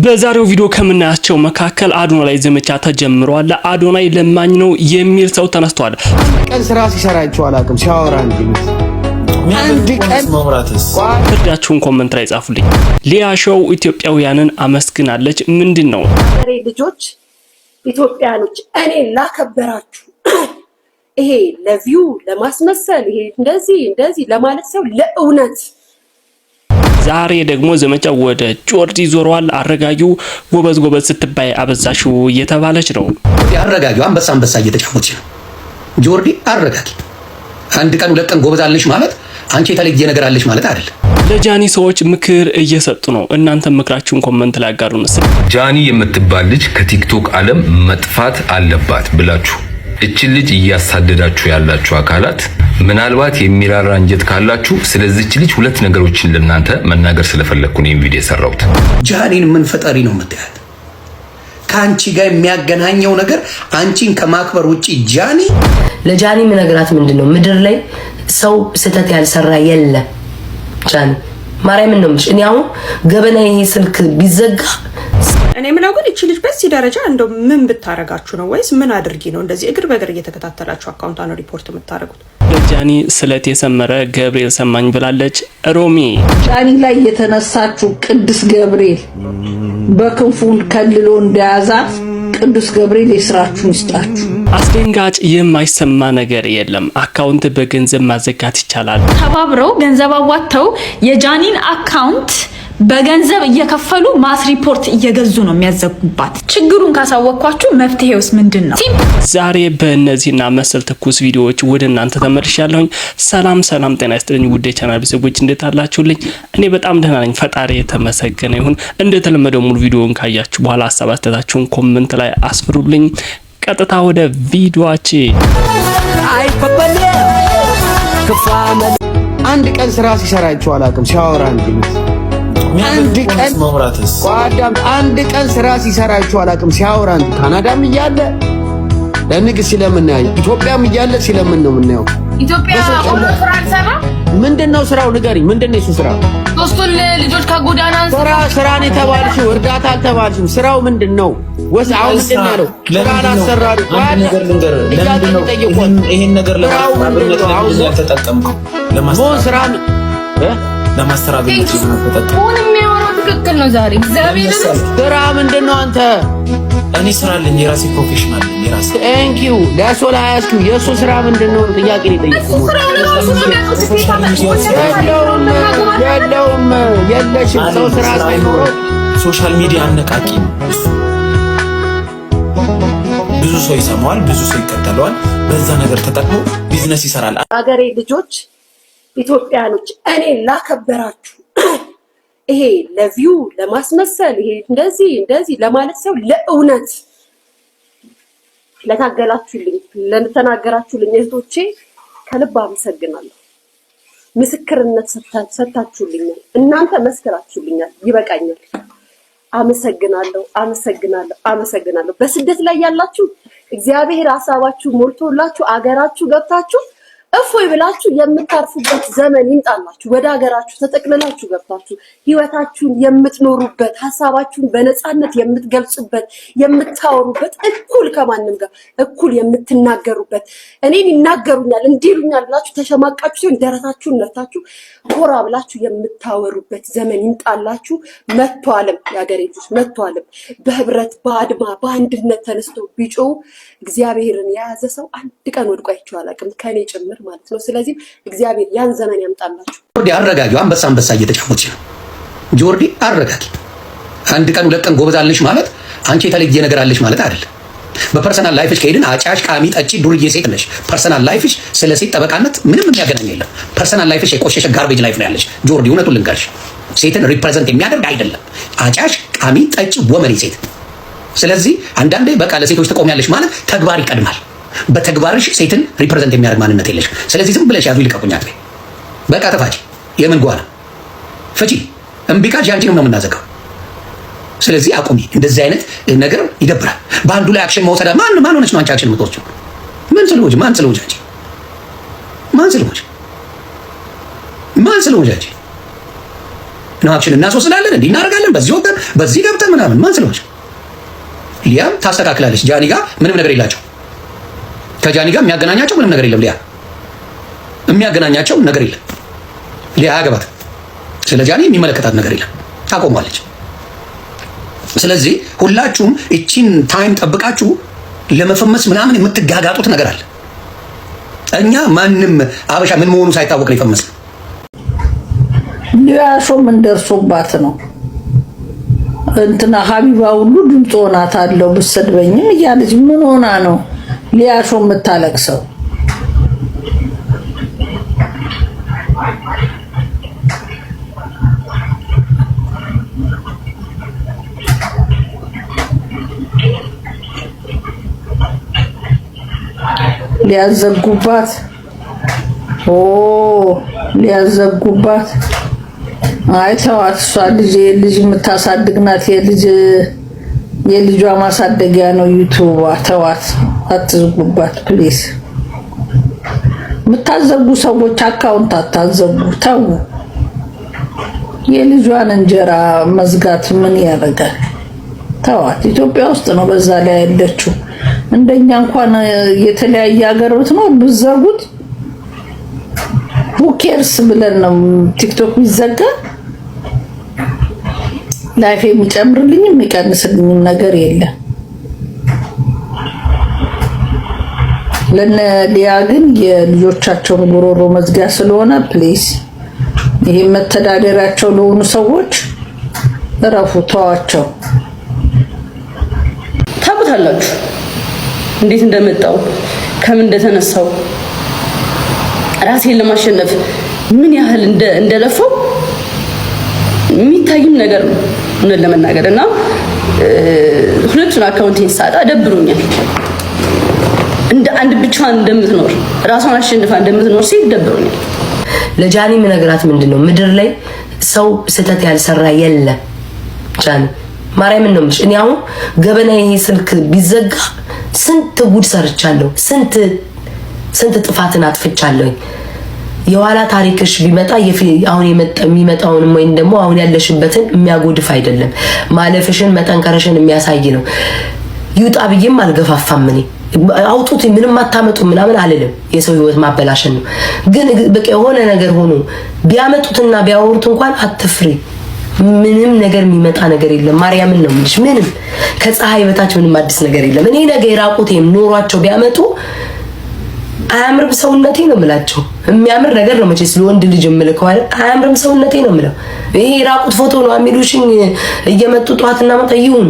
በዛሬው ቪዲዮ ከምናያቸው መካከል አዶናይ ላይ ዘመቻ ተጀምሯል። አዶናይ ለማኝ ነው የሚል ሰው ተነስቷል። ቀን ስራ ሲሰራቸው አላውቅም፣ ሲያወራ እንጂ አንድ ቀን። ፍርዳችሁን comment ላይ ጻፉልኝ። ሊያ ሾው ኢትዮጵያውያንን አመስግናለች። ምንድን ነው? ሀገሬ ልጆች ኢትዮጵያኖች፣ እኔ ላከበራችሁ፣ ይሄ ለ view ለማስመሰል፣ ይሄ እንደዚህ እንደዚህ ለማለት ሰው ለእውነት ዛሬ ደግሞ ዘመቻው ወደ ጆርዲ ዞሯል። አረጋጊው ጎበዝ ጎበዝ ስትባይ አበዛሽው እየተባለች ነው። አረጋጊው አንበሳ አንበሳ እየተጫወተች ነው። ጆርዲ አረጋጊ። አንድ ቀን 2 ቀን ጎበዝ አለሽ ማለት አንቺ የተለየ ነገር አለሽ ማለት አይደለም። ለጃኒ ሰዎች ምክር እየሰጡ ነው። እናንተም ምክራችሁን comment ላይ አጋሩን። ጃኒ የምትባል ልጅ ከቲክቶክ ዓለም መጥፋት አለባት ብላችሁ እችን ልጅ እያሳደዳችሁ ያላችሁ አካላት፣ ምናልባት የሚራራ አንጀት ካላችሁ ስለዚች ልጅ ሁለት ነገሮችን ለእናንተ መናገር ስለፈለግኩ ነው ይህን ቪዲዮ የሰራሁት። ጃኒን ምን ፈጣሪ ነው የምትያት? ከአንቺ ጋር የሚያገናኘው ነገር አንቺን ከማክበር ውጪ ጃኒ ለጃኒ ምነግራት ምንድን ነው፣ ምድር ላይ ሰው ስህተት ያልሰራ የለም። ጃኒ፣ ማርያምን ነው የምልሽ። እኔ አሁን ገበና ይሄ ስልክ ቢዘጋ እኔ ምለው ግን እቺ ልጅ በዚህ ደረጃ እንደው ምን ብታረጋችሁ ነው ወይስ ምን አድርጊ ነው እንደዚህ እግር በእግር እየተከታተላችሁ አካውንቷን ሪፖርት የምታደርጉት? ለጃኒ ስለት የሰመረ ገብርኤል ሰማኝ ብላለች ሮሚ። ጃኒ ላይ የተነሳችሁ ቅዱስ ገብርኤል በክንፉን ከልሎ እንደያዛት ቅዱስ ገብርኤል የስራችሁን ይስጣችሁ። አስደንጋጭ የማይሰማ ነገር የለም። Account በገንዘብ ማዘጋት ይቻላል። ተባብረው ገንዘብ አዋጥተው የጃኒን account በገንዘብ እየከፈሉ mass report እየገዙ ነው የሚያዘጉባት። ችግሩን ካሳወቅኳችሁ መፍትሄውስ ምንድን ነው? ዛሬ በእነዚህና መሰል ትኩስ ቪዲዮዎች ወደ እናንተ ተመልሻለሁኝ። ሰላም ሰላም፣ ጤና ይስጥልኝ ውድ የቻናል ቤተሰቦች፣ እንዴት አላችሁልኝ? እኔ በጣም ደህና ነኝ፣ ፈጣሪ የተመሰገነ ይሁን። እንደተለመደው ሙሉ ቪዲዮውን ካያችሁ በኋላ ሀሳብ አስተያየታችሁን comment ላይ አስፍሩልኝ። ቀጥታ ወደ ቪዲዮአችን። አንድ ቀን ስራ ሲሰራቸው አላውቅም፣ ሲያወራ እንጂ አንድ ቀን። አንድ ቀን ስራ ሲሰራቸው አላውቅም፣ ሲያወራ እንጂ። ካናዳም እያለ ለንግስ ሲለምን ነው፣ ኢትዮጵያም እያለ ሲለምን ነው የምናየው። ኢትዮጵያ ሆኖ ስራ አልሰራም። ምንድን ነው ስራው? ንገሪኝ። ምንድን ነው የሱ ስራ? ሶስቱን ልጆች ከጎዳና ስራ ስራን የተባልሽው እርዳታ አልተባልሽም። ስራው ምንድን ነው? ወስ አሁን ምንድን ነው ያለው? ስራ አላሰራም። አንድ ነገር ልንገርህ፣ ለምንድን ነው ይሄን ነገር ለማስተራብነት ለምንድን ነው ያልተጠቀምከው? ስራ ለማስተራብነት ተጠቀምከው። አሁን የሚያወራው ትክክል ነው። ዛሬ እግዚአብሔር ስራ ምንድን ነው አንተ? እኔ ስራ አለኝ፣ የራሴ profession አለኝ፣ የራሴ Thank you. That's all I ask you. የእሱ ስራ ምንድን ነው? ጥያቄ ነው የጠየቅኩት። የለውም፣ የለሽም። ሰው ስራ ሳይኖረው Social media አነቃቂ ነው እሱ። ብዙ ሰው ይሰማዋል፣ ብዙ ሰው ይከተለዋል። በዛ ነገር ተጠቅሞ ቢዝነስ ይሰራል። ሀገሬ ልጆች ኢትዮጵያኖች፣ እኔ ላከበራችሁ፣ ይሄ ለ view ለማስመሰል፣ ይሄ እንደዚህ እንደዚህ ለማለት ሰው ለእውነት ለታገላችሁልኝ፣ ለተናገራችሁልኝ እህቶቼ ከልብ አመሰግናለሁ። ምስክርነት ሰጥታችሁልኛል። እናንተ መስክራችሁልኛል። ይበቃኛል። አመሰግናለሁ፣ አመሰግናለሁ፣ አመሰግናለሁ። በስደት ላይ ያላችሁ እግዚአብሔር ሀሳባችሁ ሞልቶላችሁ አገራችሁ ገብታችሁ እፎይ ብላችሁ የምታርፉበት ዘመን ይምጣላችሁ። ወደ ሀገራችሁ ተጠቅልላችሁ ገብታችሁ ህይወታችሁን የምትኖሩበት፣ ሀሳባችሁን በነፃነት የምትገልጹበት፣ የምታወሩበት፣ እኩል ከማንም ጋር እኩል የምትናገሩበት፣ እኔን ይናገሩኛል እንዲህ ይሉኛል ብላችሁ ተሸማቃችሁ ሲሆን ደረታችሁን ነፍታችሁ ኮራ ብላችሁ የምታወሩበት ዘመን ይምጣላችሁ። መጥቷልም፣ የሀገሬ ልጆች መጥቷልም። በህብረት፣ በአድማ፣ በአንድነት ተነስቶ ቢጮው እግዚአብሔርን የያዘ ሰው አንድ ቀን ወድቆ አይቼው አላውቅም፣ ከኔ ጭምር ማለት ነው። ስለዚህም እግዚአብሔር ያን ዘመን ያምጣላችሁ። ጆርዲ አረጋጊው አንበሳ አንበሳ እየተጫወተች ነው። ጆርዲ አረጋጊ። አንድ ቀን 2 ቀን ጎበዝ አለሽ ማለት አንቺ የተለየ ነገር አለሽ ማለት አይደለም። በ personal life ሽ ከሄድን አጫሽ፣ ቃሚ፣ ጠጪ፣ ዱርዬ ሴት ነሽ። Personal life ሽ ስለ ሴት ጠበቃነት ምንም የሚያገናኝ የለም። Personal life ሽ የቆሸሸ garbage life ነው ያለሽ ጆርዲ። እውነቱን ልንገርሽ፣ ሴትን represent የሚያደርግ አይደለም። አጫሽ፣ ቃሚ፣ ጠጪ፣ ወመኔ ሴት። ስለዚህ አንዳንዴ በቃ ለሴቶች ትቆሚያለሽ ማለት ተግባር ይቀድማል። በተግባርሽ ሴትን represent የሚያደርግ ማንነት የለሽ። ስለዚህ ዝም ብለሽ ያዙ ይልቀቁኝ አትበይ። በቃ ተፋጪ። የምን ጓና ፍቺ። እምቢ ካልሽ አንቺንም ነው የምናዘጋው። ስለዚህ አቁሚ። እንደዚህ አይነት ነገር ይደብራል። በአንዱ ላይ action መውሰድ ማን ማን ሆነች ነው አንቺ action የምትወስጂው? ምን ስለሆንሽ? ማን ስለሆንሽ? አንቺ ማን ስለሆንሽ? ማን ስለሆንሽ? አንቺ ነው action እናስወስዳለን፣ እንዲህ እናደርጋለን፣ በዚህ ወጥተን በዚህ ገብተን ምናምን ማን ስለሆነች ሊያም ታስተካክላለች። ጃኒ ጋር ምንም ነገር የላቸው። ከጃኒ ጋር የሚያገናኛቸው ምንም ነገር የለም። ሊያ የሚያገናኛቸው ነገር የለም። ሊያ አያገባትም። ስለ ጃኒ የሚመለከታት ነገር የለም። ታቆሟለች። ስለዚህ ሁላችሁም እቺን time ጠብቃችሁ ለመፈመስ ምናምን የምትጋጋጡት ነገር አለ። እኛ ማንም አበሻ ምን መሆኑ ሳይታወቅ ነው የፈመስ። ሊያሾ ምን ደርሶባት ነው? እንትና ሀቢባ ሁሉ ድምፅ ሆናታለሁ ብትሰድበኝም እያለች ምን ሆና ነው ሊያሾ የምታለቅሰው? ሊያዘጉባት ኦ ሊያዘጉባት። አይ ተዋት፣ እሷ ልጅ ልጅ የምታሳድግ ናት። የልጅ የልጇ ማሳደጊያ ነው ዩቲዩብ። ተዋት፣ አትዝጉባት please። የምታዘጉ ሰዎች account አታዘጉ፣ ተዉ። የልጇን እንጀራ መዝጋት ምን ያደርጋል? ተዋት። ኢትዮጵያ ውስጥ ነው በዛ ላይ ያለችው። እንደኛ እንኳን የተለያየ ሀገር ብትኖር ብዘጉት who cares ብለን ነው ቲክቶክ ቢዘጋ life የሚጨምርልኝም የሚቀንስልኝም ነገር የለም። ለነ ሊያ ግን የልጆቻቸውን ጉሮሮ መዝጊያ ስለሆነ please፣ ይሄ መተዳደሪያቸው ለሆኑ ሰዎች እረፉ፣ ተዋቸው። ታውቁታላችሁ እንዴት እንደመጣው ከምን እንደተነሳው ራሴን ለማሸነፍ ምን ያህል እንደለፋው የሚታይም ነገር ነው እውነት ለመናገር። እና ሁለቱን account ኤን ሳጣ ደብሮኛል። እንደ አንድ ብቻዋን እንደምትኖር ራሷን አሸንፋ እንደምትኖር ሴት ደብሮኛል። ለጃኒ ምነግራት ምንድን ነው፣ ምድር ላይ ሰው ስህተት ያልሰራ የለም። ጃኒ ማርያምን ነው የምልሽ። እኔ አሁን ገበና ይሄ ስልክ ቢዘጋ ስንት ጉድ ሰርቻለሁ፣ ስንት ስንት ጥፋትን አጥፍቻለሁኝ። የኋላ ታሪክሽ ቢመጣ አሁን የሚመጣውን ወይም ደግሞ አሁን ያለሽበትን የሚያጎድፍ አይደለም። ማለፍሽን መጠንከርሽን የሚያሳይ ነው። ይውጣ ብዬም አልገፋፋም። እኔ አውጡት ምንም አታመጡ ምናምን አልልም። የሰው ህይወት ማበላሸን ነው። ግን በቃ የሆነ ነገር ሆኖ ቢያመጡትና ቢያወሩት እንኳን አትፍሪ። ምንም ነገር የሚመጣ ነገር የለም። ማርያምን ነው የምልሽ። ምንም ከፀሐይ በታች ምንም አዲስ ነገር የለም። እኔ ነገ የራቁቴም ኖሯቸው ቢያመጡ አያምርም ሰውነቴ ነው የምላቸው። የሚያምር ነገር ነው መቼስ ለወንድ ልጅ የምልከው አይደል? አያምርም ሰውነቴ ነው የምለው። ይሄ የራቁት ፎቶ ነው የሚሉሽኝ እየመጡ ጠዋትና ማታ ይሁን።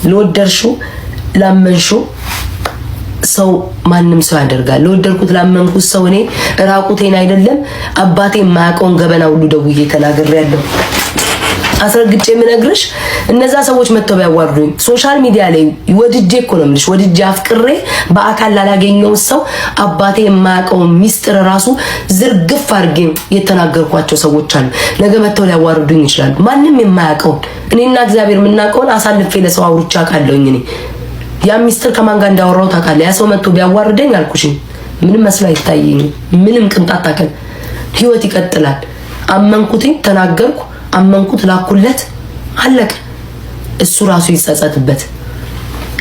ለወደድሽው ላመንሽው ሰው ማንም ሰው ያደርጋል። ለወደድኩት ላመንኩት ሰው እኔ ራቁቴን አይደለም አባቴ የማያውቀውን ገበና ሁሉ ደውዬ ተናግሬያለሁ። አስረግጬ የምነግርሽ እነዛ ሰዎች መጥተው ቢያዋርዱኝ social media ላይ ወድጄ እኮ ነው የምልሽ፣ ወድጄ አፍቅሬ በአካል ላላገኘው ሰው አባቴ የማያውቀውን ሚስጥር ራሱ ዝርግፍ አድርጌ የተናገርኳቸው ሰዎች አሉ። ነገ መጥተው ሊያዋርዱኝ ይችላሉ። ማንም የማያውቀውን እኔና እግዚአብሔር የምናውቀውን አሳልፌ ለሰው አውርቼ አውቃለሁኝ። እኔ ያ ሚስጥር ከማን ጋር እንዳወራው ታውቃለህ። ያ ሰው መጥቶ ቢያዋርደኝ አልኩሽኝ ምንም መስሎ አይታየኝም። ምንም ቅንጣት ታከል ህይወት ይቀጥላል። አመንኩትኝ፣ ተናገርኩ፣ አመንኩት፣ ላኩለት፣ አለቀ። እሱ ራሱ ይጸጸትበት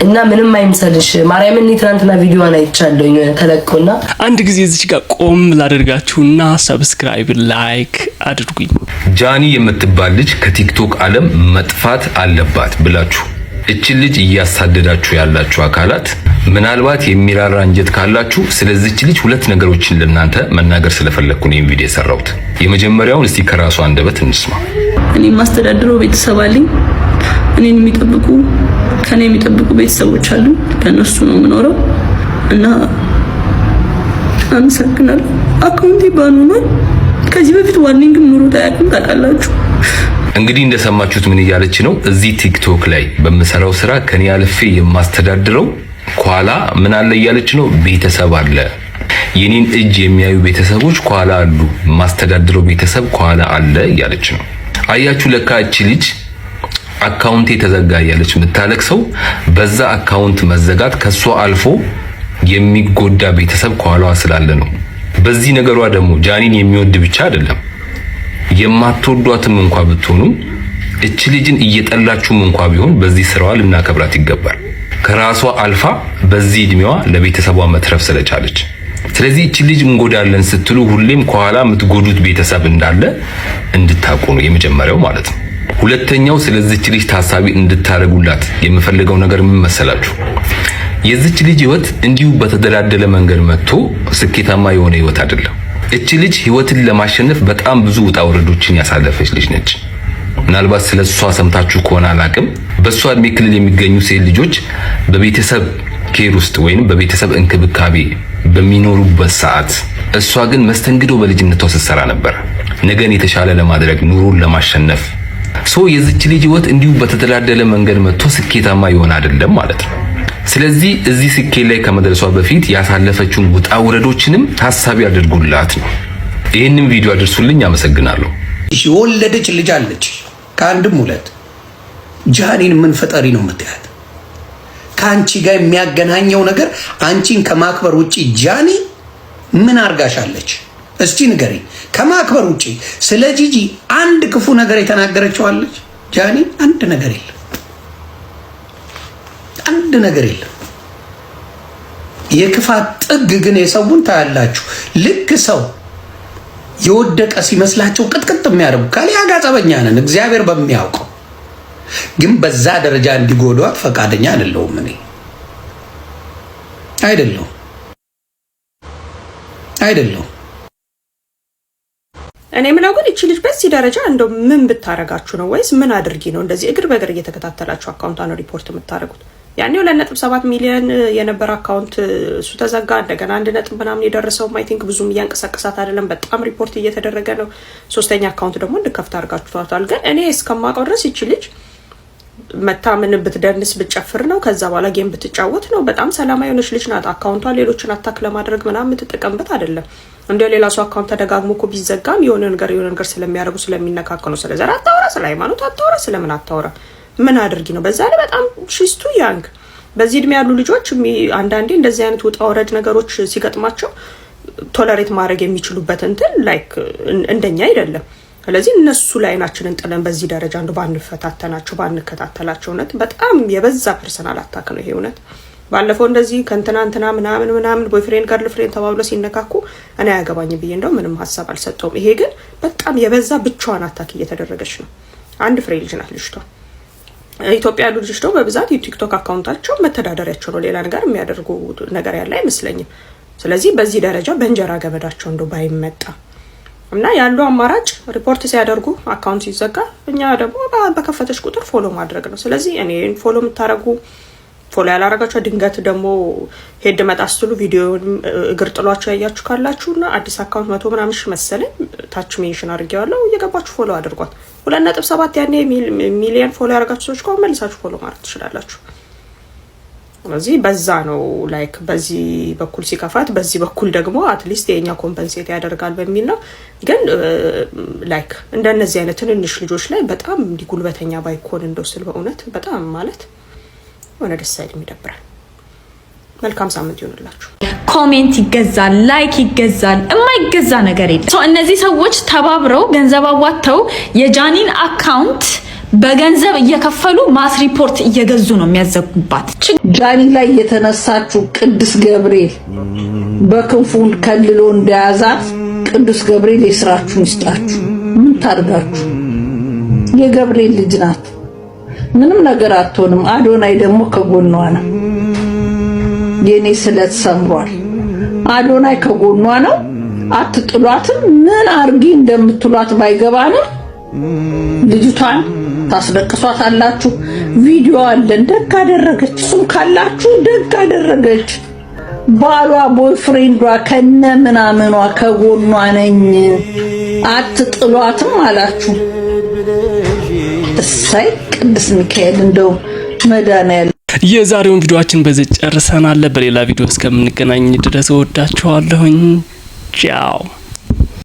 እና ምንም አይምሰልሽ። ማርያምን እኔ ትናንትና ቪዲዮዋን አይቻለሁኝ ተለቆና አንድ ጊዜ እዚች ጋር ቆም ላደርጋችሁና subscribe like አድርጉኝ። ጃኒ የምትባል ልጅ ከቲክቶክ ዓለም መጥፋት አለባት ብላችሁ እችን ልጅ እያሳደዳችሁ ያላችሁ አካላት ምናልባት የሚራራ አንጀት ካላችሁ ስለዚች ልጅ ሁለት ነገሮችን ለእናንተ መናገር ስለፈለግኩ ነው ይህን ቪዲዮ የሰራሁት። የመጀመሪያውን እስቲ ከራሷ አንደበት እንስማ። እኔ የማስተዳድረው ቤተሰብ አለኝ። እኔን የሚጠብቁ ከኔ የሚጠብቁ ቤተሰቦች አሉ። ለእነሱ ነው የምኖረው እና አመሰግናለሁ። account ኤ ban ሆኗል። ከዚህ በፊት warning ም ኑሮት አያውቅም፣ ታውቃላችሁ። እንግዲህ እንደሰማችሁት ምን እያለች ነው? እዚህ ቲክቶክ ላይ በምሰራው ስራ ከኔ አልፌ የማስተዳድረው ኋላ ምን አለ እያለች ነው። ቤተሰብ አለ። የኔን እጅ የሚያዩ ቤተሰቦች ኋላ አሉ። የማስተዳድረው ቤተሰብ ኋላ አለ እያለች ነው። አያችሁ፣ ለካ እቺ ልጅ account ኤ ተዘጋ እያለች የምታለቅሰው በዛ account መዘጋት ከሷ አልፎ የሚጎዳ ቤተሰብ ከኋላዋ ስላለ ነው። በዚህ ነገሯ ደግሞ ጃኒን የሚወድ ብቻ አይደለም የማትወዷትም እንኳ ብትሆኑ፣ እች ልጅን እየጠላችሁም እንኳ ቢሆን በዚህ ስራዋ ልናከብራት ይገባል። ከራሷ አልፋ በዚህ እድሜዋ ለቤተሰቧ መትረፍ ስለቻለች። ስለዚህ እች ልጅ እንጎዳለን ስትሉ ሁሌም ከኋላ የምትጎዱት ቤተሰብ እንዳለ እንድታውቁ ነው የመጀመሪያው ማለት ነው። ሁለተኛው ስለዚች ልጅ ታሳቢ እንድታደርጉላት የምፈልገው ነገር ምን መሰላችሁ? የዚች ልጅ ህይወት እንዲሁ በተደላደለ መንገድ መጥቶ ስኬታማ የሆነ ህይወት አይደለም። እች ልጅ ህይወትን ለማሸነፍ በጣም ብዙ ውጣ ውረዶችን ያሳለፈች ልጅ ነች። ምናልባት ስለ እሷ ሰምታችሁ ከሆነ አላቅም። በእሷ እድሜ ክልል የሚገኙ ሴት ልጆች በቤተሰብ care ውስጥ ወይንም በቤተሰብ እንክብካቤ በሚኖሩበት ሰዓት እሷ ግን መስተንግዶ በልጅነቷ ስትሰራ ነበር፣ ነገን የተሻለ ለማድረግ፣ ኑሮን ለማሸነፍ። So የዚች ልጅ ህይወት እንዲሁ በተደላደለ መንገድ መጥቶ ስኬታማ የሆነ አይደለም ማለት ነው። ስለዚህ እዚህ ስኬት ላይ ከመድረሷ በፊት ያሳለፈችውን ውጣ ውረዶችንም ታሳቢ አድርጉላት ነው። ይህንን ቪዲዮ አድርሱልኝ። አመሰግናለሁ። የወለደች ልጅ አለች ከአንድም ሁለት። ጃኒን ምን ፈጠሪ ነው የምትያት? ከአንቺ ጋር የሚያገናኘው ነገር አንቺን ከማክበር ውጪ ጃኒ ምን አርጋሻለች? እስቲ ንገሪኝ። ከማክበር ውጪ ስለ ጂጂ አንድ ክፉ ነገር የተናገረችው አለች ጃኒ? አንድ ነገር የለም። አንድ ነገር የለም። የክፋት ጥግ ግን የሰውን ታያላችሁ። ልክ ሰው የወደቀ ሲመስላቸው ቅጥቅጥ የሚያደርጉ ከሊያ ጋር ጸበኛ ነን፣ እግዚአብሔር በሚያውቀው ግን በዛ ደረጃ እንዲጎዷት ፈቃደኛ አይደለሁም። እኔ አይደለሁም አይደለሁም። እኔ የምለው ግን እቺ ልጅ በዚህ ደረጃ እንደው ምን ብታረጋችሁ ነው ወይስ ምን አድርጊ ነው እንደዚህ እግር በእግር እየተከታተላችሁ account ቷን ሪፖርት የምታደርጉት? ያኔ 2.7 ሚሊዮን የነበረ account እሱ ተዘጋ። እንደገና አንድ ነጥብ ምናምን የደረሰውም I think ብዙም እያንቀሳቀሳት አይደለም። በጣም ሪፖርት እየተደረገ ነው። ሶስተኛ account ደግሞ እንድከፍት አድርጋችኋታል። ግን እኔ እስከማውቀው ድረስ ይቺ ልጅ መታ ምን ብትደንስ ብትጨፍር ነው፣ ከዛ በኋላ game ብትጫወት ነው። በጣም ሰላማዊ የሆነች ልጅ ናት። Account ቷ ሌሎችን attack ለማድረግ ምናምን የምትጠቀምበት አይደለም። እንደ ሌላ ሰው account ተደጋግሞ እኮ ቢዘጋም የሆነ ነገር ስለሚያደርጉ ስለሚነካከሉ ነው። ስለ ዘር አታወራ፣ ስለ ሃይማኖት አታወራ፣ ስለምን አታወራ። ምን አድርጊ ነው? በዛ ላይ በጣም she's too young። በዚህ እድሜ ያሉ ልጆች አንዳንዴ እንደዚህ አይነት ውጣ ውረድ ነገሮች ሲገጥማቸው tolerate ማድረግ የሚችሉበት እንትን like እንደኛ አይደለም። ስለዚህ እነሱ ላይ አይናችንን ጥለን በዚህ ደረጃ እንደ ባንፈታተናቸው፣ ባንከታተላቸው። እውነት በጣም የበዛ personal attack ነው ይሄ እውነት። ባለፈው እንደዚህ ከእንትና እንትና ምናምን ምናምን boyfriend girlfriend ተባብሎ ሲነካኩ እኔ አያገባኝም ብዬ እንደው ምንም ሀሳብ አልሰጠውም። ይሄ ግን በጣም የበዛ ብቻዋን attack እየተደረገች ነው። አንድ ፍሬ ልጅ ናት ልጅቷ። ኢትዮጵያ ያሉ ልጆች ደግሞ በብዛት የቲክቶክ account ኣቸው መተዳደሪያቸው ነው። ሌላ ነገር የሚያደርጉ ነገር ያለ አይመስለኝም። ስለዚህ በዚህ ደረጃ በእንጀራ ገበዳቸው እንደው ባይመጣ እና ያለው አማራጭ ሪፖርት ሲያደርጉ account ሲዘጋ እኛ ደግሞ በከፈተች ቁጥር follow ማድረግ ነው። ስለዚህ እኔ follow የምታደርጉ፣ follow ያላረጋችሁ፣ ድንገት ደግሞ ሄድ መጣ ስትሉ ቪዲዮን እግር ጥሏችሁ ያያችሁ ካላችሁ እና አዲስ account መቶ ምናምን ሺህ መሰለኝ ታች mention አድርጌዋለሁ፣ እየገባችሁ follow አድርጓት። 2.7 ያኔ ሚሊየን follow ያደረጋችሁ ሰዎች ከሆነ መልሳችሁ follow ማድረግ ትችላላችሁ። ስለዚህ በዛ ነው like በዚህ በኩል ሲከፋት በዚህ በኩል ደግሞ at least የኛ compensate ያደርጋል በሚል ነው። ግን like እንደነዚህ አይነት ትንንሽ ልጆች ላይ በጣም እንዲህ ጉልበተኛ ባይኮን እንደው ስል በእውነት በጣም ማለት የሆነ ደስ አይልም፣ ይደብራል። መልካም ሳምንት ይሆንላችሁ። Comment ይገዛል፣ like ይገዛል፣ የማይገዛ ነገር የለም። እነዚህ ሰዎች ተባብረው ገንዘብ አዋጥተው የጃኒን account በገንዘብ እየከፈሉ mass report እየገዙ ነው የሚያዘጉባት። ጃኒ ላይ የተነሳችው ቅዱስ ገብርኤል በክንፉን ከልሎ እንደያዛት ቅዱስ ገብርኤል የስራችሁን ይስጣችሁ። ምን ታርጋችሁ? የገብርኤል ልጅ ናት። ምንም ነገር አትሆንም። አዶናይ ደግሞ ከጎኗ ነው። የኔ ስለት ሰምሯል። አዶናይ ከጎኗ ነው። አትጥሏትም። ምን አርጊ እንደምትሏት ባይገባንም ልጅቷን ታስለቅሷት አላችሁ። ቪዲዮ አለን። ደግ አደረገች። እሱም ካላችሁ ደግ አደረገች። ባሏ boyfriend ዷ ከነ ምናምኗ ከጎኗ ነኝ፣ አትጥሏትም አላችሁ። እሰይ ቅዱስ ሚካኤል እንደው መድኃኒዓለም። የዛሬውን ቪዲዮአችን በዚህ ጨርሰናል። በሌላ ቪዲዮ እስከምንገናኝ ድረስ እወዳችኋለሁኝ። ቻው።